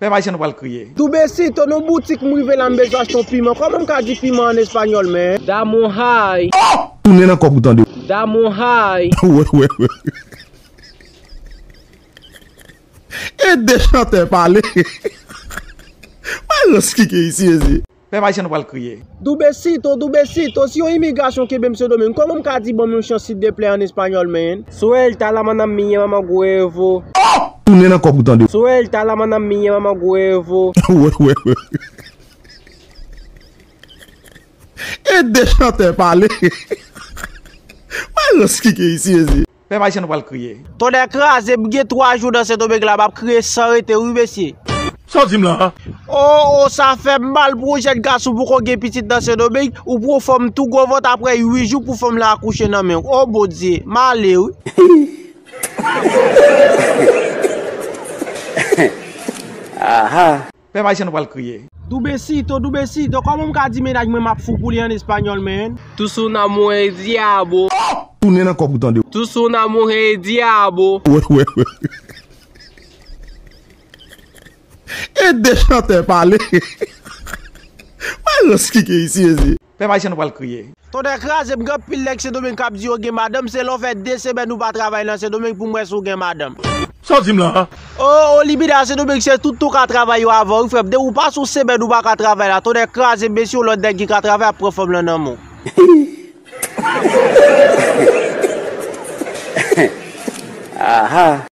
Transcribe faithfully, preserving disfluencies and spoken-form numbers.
Pèp Ayisyen, nou pral kriye. Dubecito, nan boutik m rive la, m bezwen achte yon piman. Kòman m ka di piman an espanyòl, men? Dame un high. Tounen nan kòb ou tande. Dame un high. Wè, wè, wè. E de chantè pale. Mwen rans ki gen isi, ezi. Pèp Ayisyen, nou pral kriye. Dubecito, Dubecito, si yon imigrasyon kenbe m Sendomeng, kòman m ka di ban m yon chans sildeplè an espanyòl, men? Suelta la mano mía, mamá huevo. Tounen nan kòb ou tande. Suelta la mano mía, mamá huevo. Wè, wè, wè. E de chantè pale. Mwen rans ki gen isi, ezi. Pèp Ayisyen, nou pral kriye. Tonnè kraze, m gen twa jou nan Sendomeng la, m ap kriye san rete, wi, mesye. Sa w di m la? O, o, sa fè m mal pou yon jèn gason poko gen pitit nan Sendomeng, ou pran fanm tou gwo vant apre uit jou pou fanm lan akouche nan men w. O, Bondye, m ale, wi. Aha. Pèp Ayisyen, nou pral kriye. Dubecito, Dubecito, kòman m ka di mennaj mwen m ap fou pou li an espanyòl, men? Tú eres una mujer diablo. Tounen nan kòb ou tande. Tú eres una mujer diablo. Wè, wè, wè. E de chantè pale. Mwen rans ki gen isi, ezi. Pèp Ayisyen, nou pral kriye. Tonnè kraze, m gen anpil nèg Sendomeng k ap di yo gen madanm, se lè w fè de semèn ou pa travay nan Sendomeng pou m wè si w gen madanm. Sa w di m la? O, o, libida Sendomeng, se tout ou ka travay yo avè w, wi, frè m. Depi w pase yon semèn ou pa ka travay la, tonnè kraze, mesye, yon lòt nèg ki ka travay ap pran fanm lan nan men w. Aha.